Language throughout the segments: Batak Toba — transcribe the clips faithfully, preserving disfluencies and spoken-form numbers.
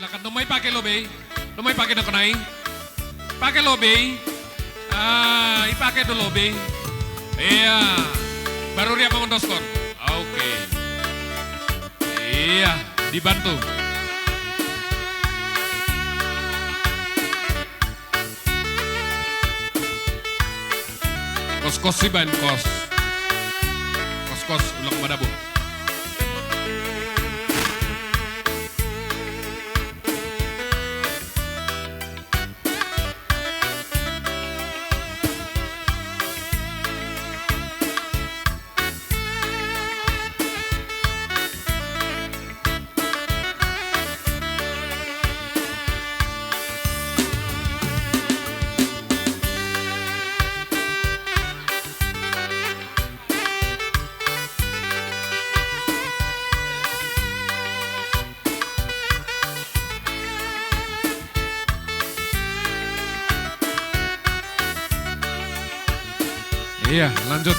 Silakan, doma ipake lobe i. Doma ipake nangkon i. Pake lobe i. Ah, ipake do lobe i. Iya. Baru riap mangondoskon. Oke. Iya, dibantu. Koskos ibaen kos. Koskos, ulang madabu. Iya, lanjut.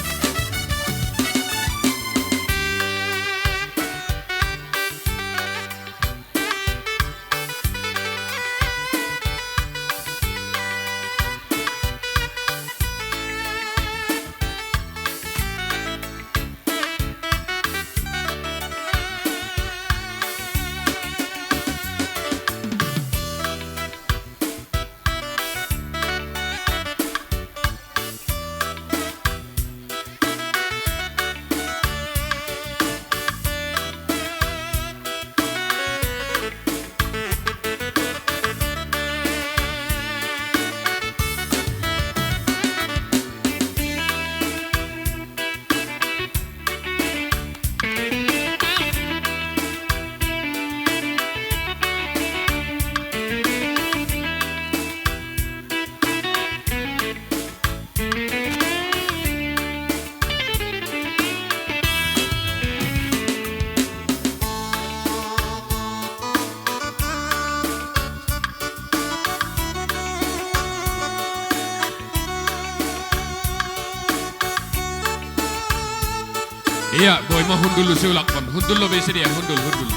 Iya, boi ma hundul, siulakkon. Hundul lobe i sidea, hundul, hundul.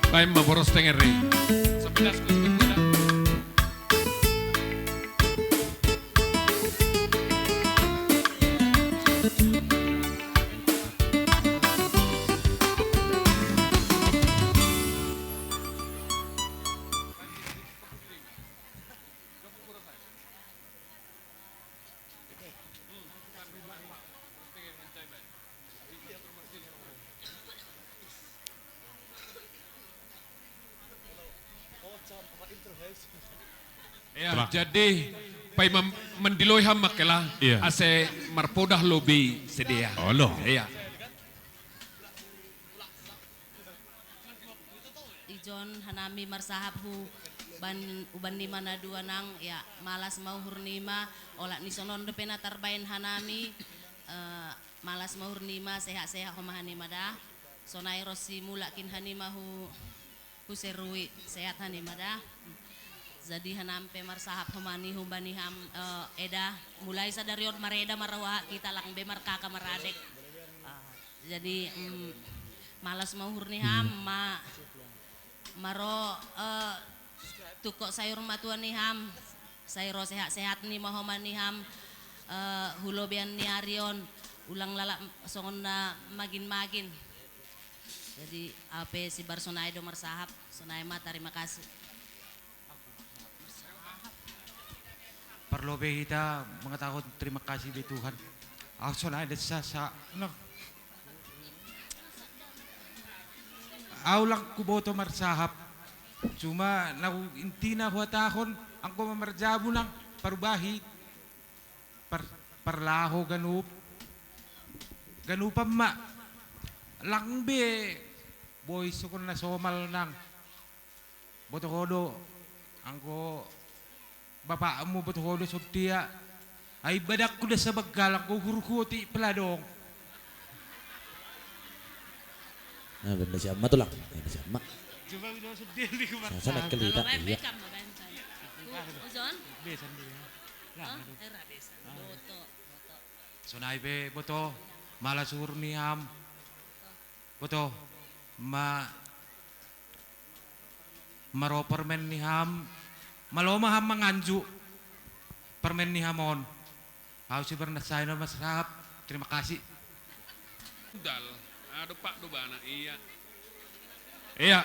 Baen ma boros tenger i. Iya, jadi paima mandiloi hamu ma hela, iya, asa marpodah lobe i sidea. Olo. Iya. Ijon hanami marsahap hu ban, uban nima na dua nang, ya, malas ma uhur nima, olat ni sonon dope na tarbaen hanami, eh, malas ma uhur nima, sehat-sehat ho ma hanima da. Sonai ro si mulak kin hanima hu, hu Serui, sehat hanima da. Jadi hanami pe marsahap ho ma ni humbani ham, eh, eda, mulai sadari on mareda marroha hita lang be markaka maradek. Ah. Jadi, mm, malas ma uhur ni ham, ma, maro, eh, tungkot sayur matua ni ham, sai ro sehat-sehat ni ma ho ma ni ham, eh, hu lobean ni ari on, ulang lalap songon na magin-magin. Jadi, au pe sibar sonai do marsahap, sonai ma, tarima kasih. Parlobe hita mangkatahon terima kasih di Tuhan. Ahu sonai dessa sa, no. Ahu lang huboto marsahap. Cuma na hu-, intina huhatahon, anggo ma marjabu nang, parubahi, par-, parlaho ganup, ganupan ma. Lang be, boi sukon na somal nang. Boto ho do, anggo bapakmu boto ho do songon dia. Ai badanku da sabanggalang, anggo uhurhu otik pala adong. Nah, benda siapa tulang? Benda siapa? Coba udah sedih di kemana? Saya sana kelita, iya. Uzon? Besan dia. Lah, aduh. Sonai pe, boto, malas uhur ni ham. Boto, ma-, maro permen ni ham, malo ma ham manganju permen ni ham on. Ahu si Barnas Saino marsahap, terima kasih. Dal, aduh, pak do bana, iya. Iya.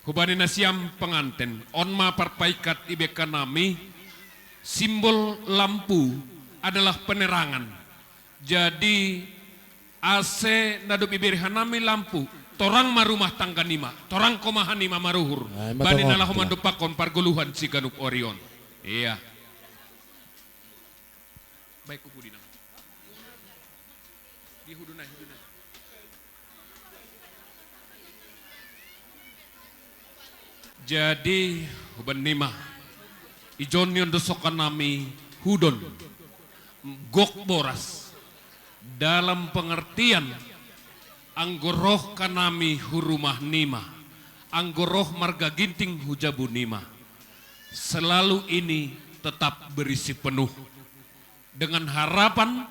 Hubani nasiam penganten, on ma parpaikat ibekka nami, simbol lampu adalah penerangan. Jadi, ase na dob ibere hanami lampu, torang ma rumah tangga nima, torang ho ma hanima maruhur. Bani na laho mandompakkon pargoluhan siganup ari on. Iya. Baik, kupudi nang. Di hudon ai, hudon ai. Jadi, huban nima, ijon ni on do songkan nami hudon, gok boras, dalam pengertian, anggo roh hanami hu rumah nima, anggo roh marga Ginting hu jabu nima, selalu ini tetap berisi penuh. Dengan harapan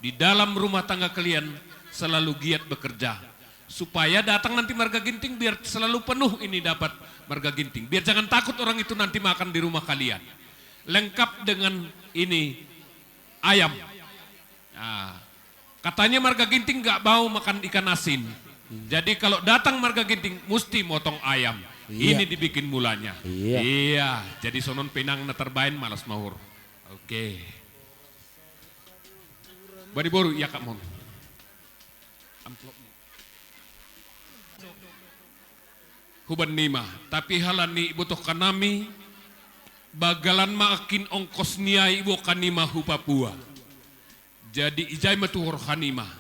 di dalam rumah tangga kalian selalu giat bekerja, supaya datang nanti marga Ginting, biar selalu penuh ini dapat marga Ginting. Biar jangan takut orang itu nanti makan di rumah kalian. Lengkap dengan ini, ayam. Nah, katanya marga Ginting nggak mau makan ikan asin. Jadi kalau datang marga Ginting, mesti motong ayam. Iya. Ini dibikin mulanya. Iya. Iya, jadi songon on pe nang na tarbaen, malas ma uhur. Oke. Bani boru, iangkat ma on. Amplopmu. Huban nima, tapi halani ibotohon nami, bagalan ma angkin ongkos ni ai iboan nima hu Papua. Jadi ijai ma tuhor hanima.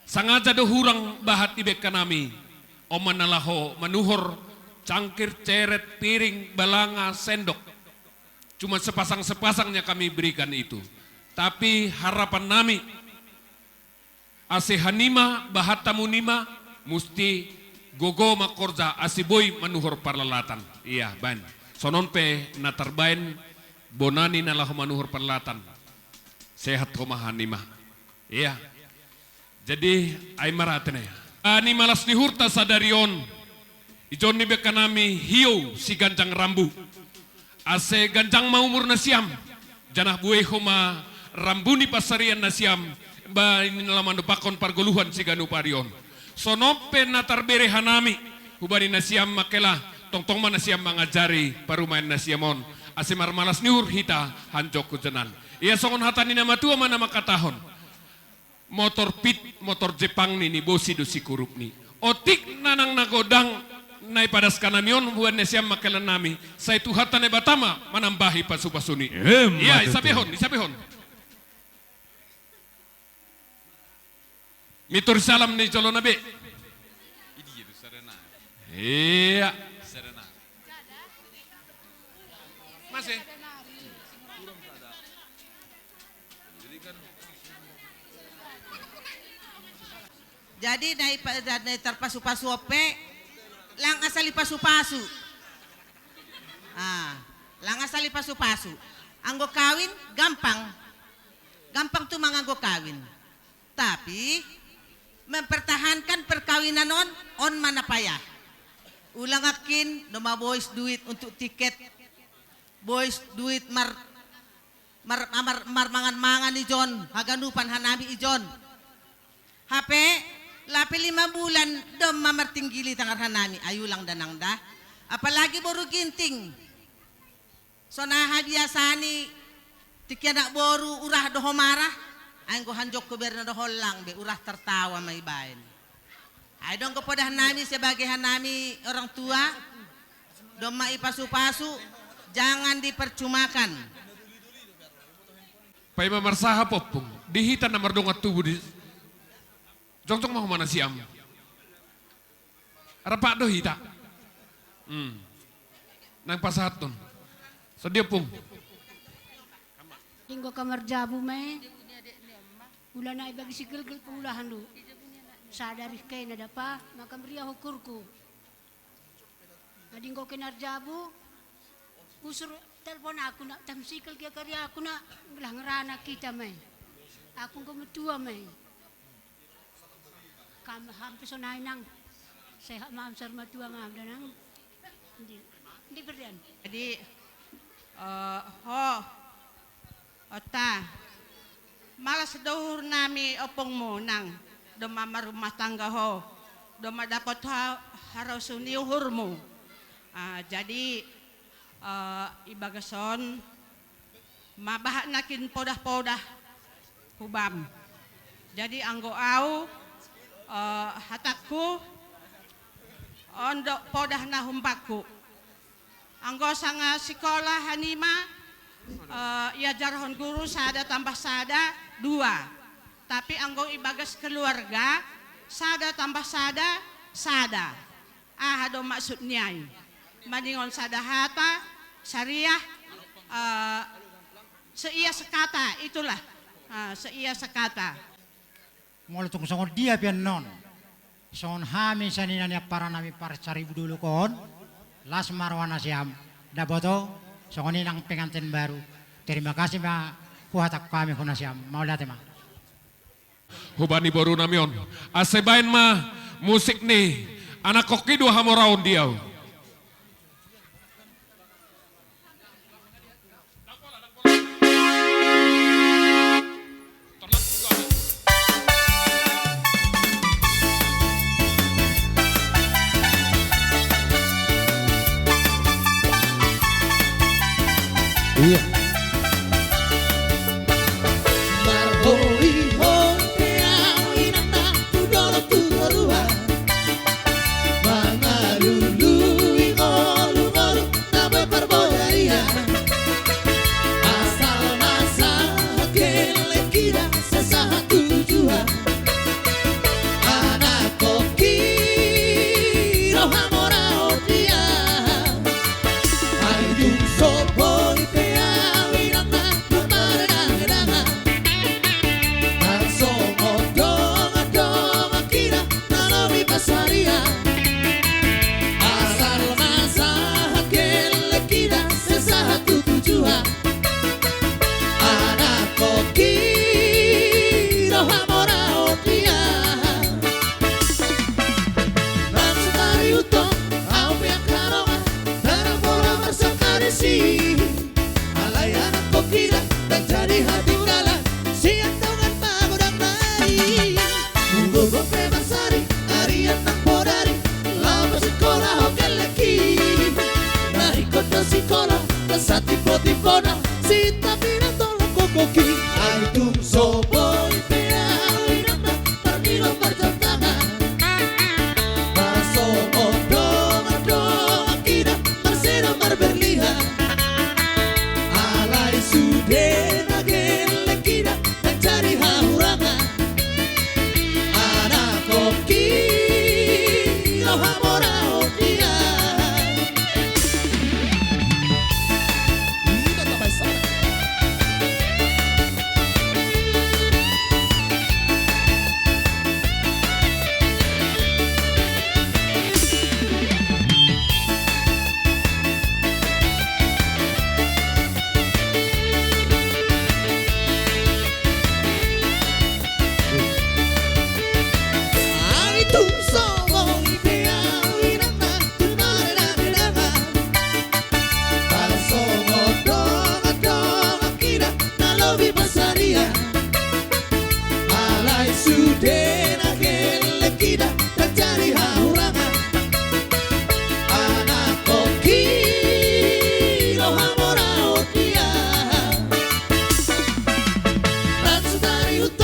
Sangaja do hurang bahat ibekka nami, on ma na laho manuhor cangkir, ceret, piring, balanga, sendok. Cuma sepasang-sepasangnya kami berikan itu. Tapi harapan nami, ase hanima, bahat hamu nima, musti gogo mangkorja, ase boi manuhor parlalatan. Iya, baen. Songon on pe na tarbaen, bona ni na laho manuhor parlalatan. Sehat ho ma hanima. Iya. Jadi, ai marate na ia. Ni malas ni uhurta sadari on, ijon ni ibekka nami hiou si ganjang rambu. Ase ganjang ma umur nasiam, janah buei ho ma rambu ni pansarian nasiam, bani na laho mandompakkon pargoluhan siganup ari on. Songon on pe na tarbere hanami, hubani nasiam mangkela, tongtong ma nasiam mangajari parumaen nasiam on, ase marmalas ni uhur hita hanjongku janan. Ia songon hata ni na matua ma na mangkatahon. Motor pit, motor Jepang ni, ni bosi do sikurupni. Otik nanang na godang na ipadaskan nami on, hubani nasiam mangkela nami, sai Tuhanta Debata ma manambahi pasupasuni. Emma tutu. Ia, isabehon, isabehon. Mitur salam ni jolona be. Iya. Masih. Jadi na i pa-, na i tarpasupasu on pe, lang asal ipasupasu. Ah, lang asal ipasupasu. Anggo kawin gampang. Gampang tumang anggo kawin. Tapi mempertahankan perkawinan on, on ma na payah. Ulang angkin, nunga bois duit untuk tiket, bois duit mar-, mar-, mar-, marmangan-mangan ijon, haganupan hanami ijon. Hape, lape lima bulan, domma martinggil i tangar hanami, ai ulang da nang da. Apalagi boru Ginting. Songon aha biasani, tingki anak boru urah do ho marah. Ai anggo hanjongku berna dohot lang be, urang tertawa ma ibaen. Ai dong anggo podahnami sebagai hanami orang tua, domma ipasu-pasu, jangan dipercumakan. Paima marsahap ompung, di hita na mardongan tubu di jongjong ma homa nasiam. Rapat do hita. Hmm. Nang pasahathon. Songon dia ompung. Inggo ka marjabu ma i. Ula na i bagi sigelgel pangulahan do. Sadari ke na dapa, maka meriah ukurku. Adi inggo ke marjabu, usur telpon aku na, tam sikel gia kari aku na, belah ngerana kita ma i. Aku inggo metua ma i. Kam hampir sonai nang. Sehat ma am, saur matua ma am da nang. Di, di berdian. Jadi, eh, ho. Ota. Malas do uhurnami ompungmu nang. Domma marumah tangga ho. Domma dapot ho harus ni uhurmu. Ah, jadi, eh, ibagas on, ma bahat nangkin podah-podah hubam. Jadi anggo au, eh, hatangku, on do podah na humbakku. Anggo sanga sikola hanima, eh, iajarhon guru sada tambah sada, dua. Tapi anggo ibagas keluarga, sada tambah sada, sada. Aha do maksud ni ai? Maningon sada hata, sariah, eh, seia sekata, itulah. Eh, seia sekata. Molo tung songon dia pe annon, songon hami sanina ni amparanami parsaribu dolok on, las ma roha nasiam, dapoto, songon i nang pengantin baru. Terima kasih ma huhatahon hami hu nasiam, mauliate ma. Hubani borunami on. Asa baen ma musik ni anak koki dua hamoraon di au. Iya. Marhoi-hoi pe au inanta tu dolok tu toruan, mangalului ngolu-ngolu na boi parbodarian. Asal ma sahat gellengkida sai sahat tujuan. Anak koki do hamoraon dia. Ai tung so boi pe au inanta tu mardagadanga. Tarsongon dongan-dongan kida na lobi pansarian. Asal ma sahat gellengkida sai sahat tu tujuan. Anak koki do hamoraon dia. Nang sadari untong au pe angka dongan, ndang pola marsangkadisi. Alai anak koki ndang jadi hatinggalan sian dongan magodang nai. Molo pe marsari arian nang bodari, laho parsingkolahon gellengki. Na ingkon do sikola na satimbo-timbona, sinta pinatolhon koki. Ai tung so boi pe au inanta, parmilo parjangkangan. Tarsongon dongan-dongan kida, marsedo marberlian. Alai sude na gellengkida, ndang jadi hahurangan. Anak koki do hamoraon dia. Ai tung so boi pe au inanta tu mardagadanga. Tarsongon dongan-dongan kida na lobi pansarian. Alai sude na gellengkida, ndang jadi hahurangan. Anak koki do hamoraon dia. Nang sadari untong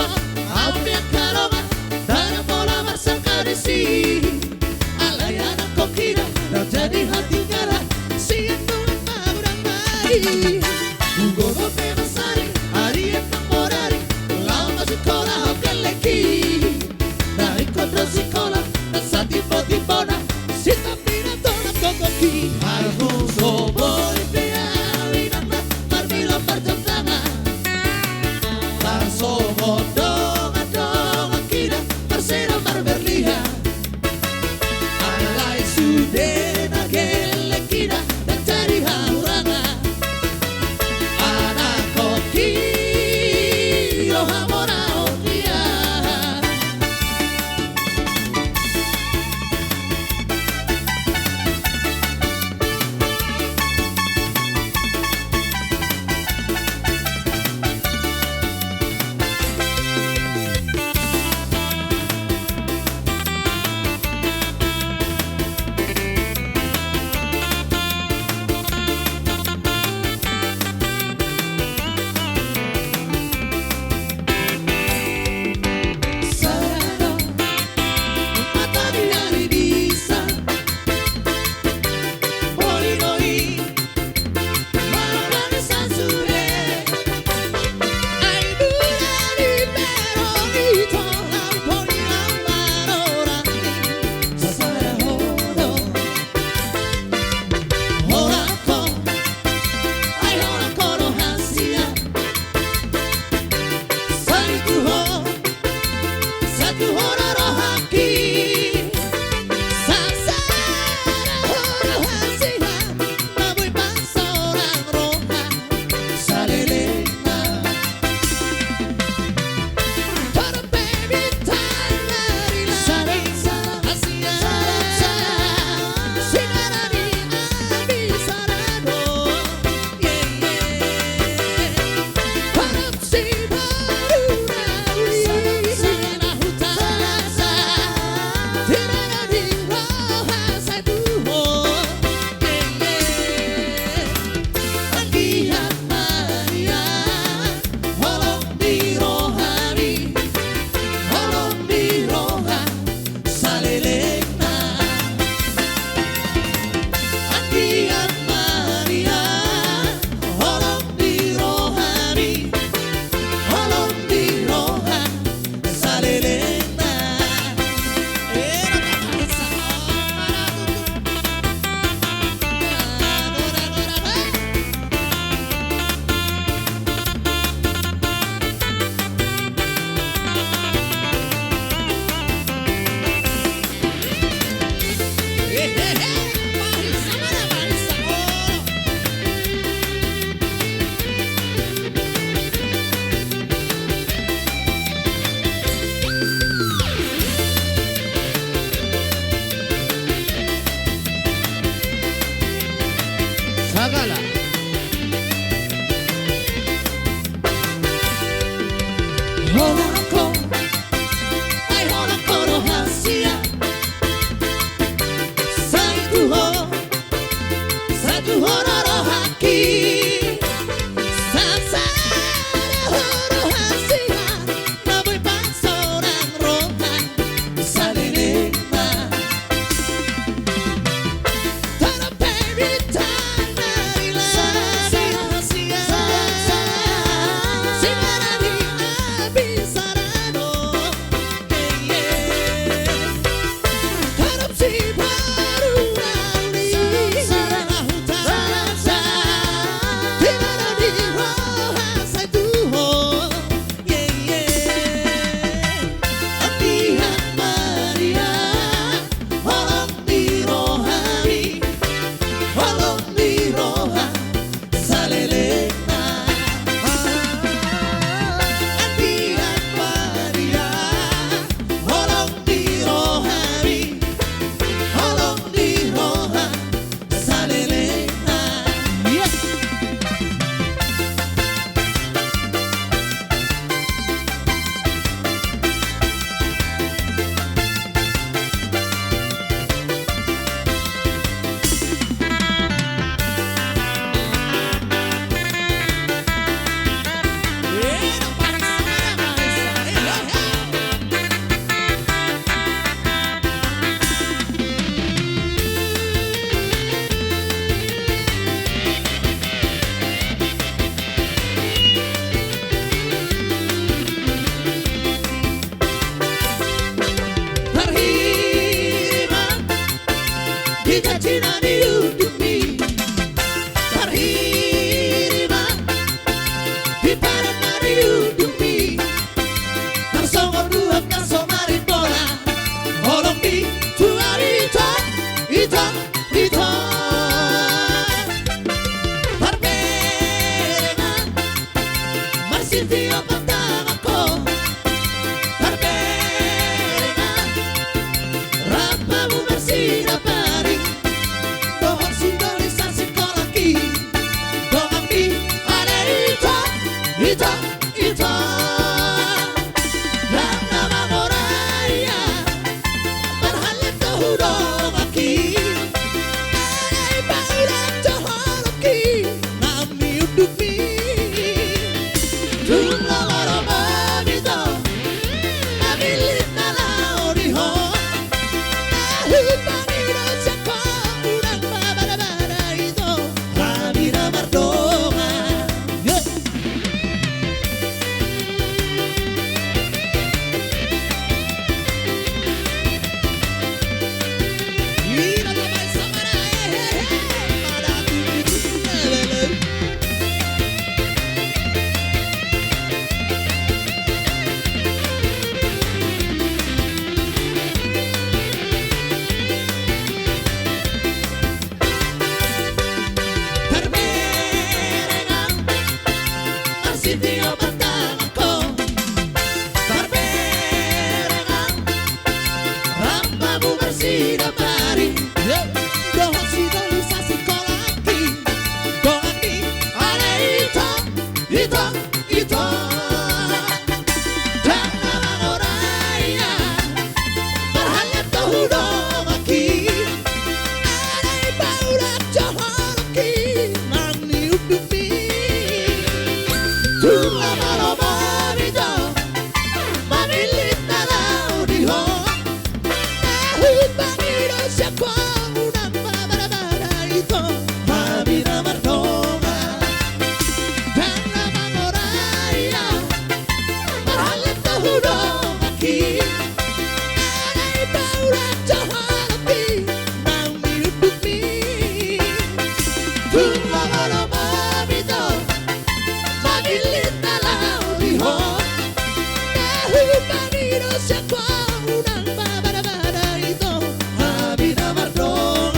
Sian ho unang mabadabada ito, hami na mardongan.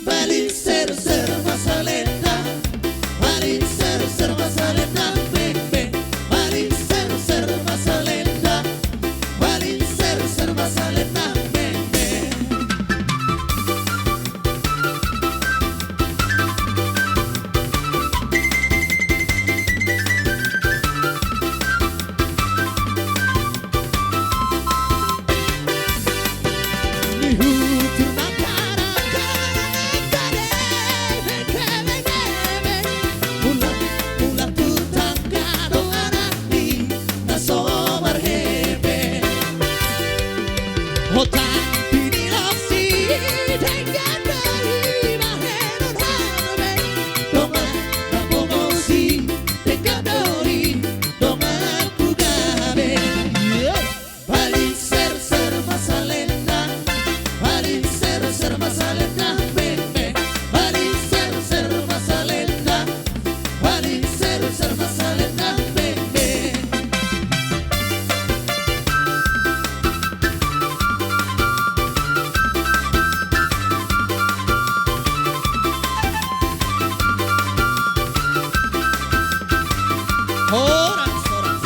Balin serser ma saleleng, balin serser ma saleleng, beng, beng. Balin serser ma saleleng, balin serser ma saleleng, beng, beng. Balin serser ma saleleng, balin serser ma saleleng, beng, beng. Balin serser ma saleleng, balin serser ma saleleng, beng, beng. Horas, horas.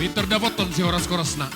Pintor dapothon si horas-horasna.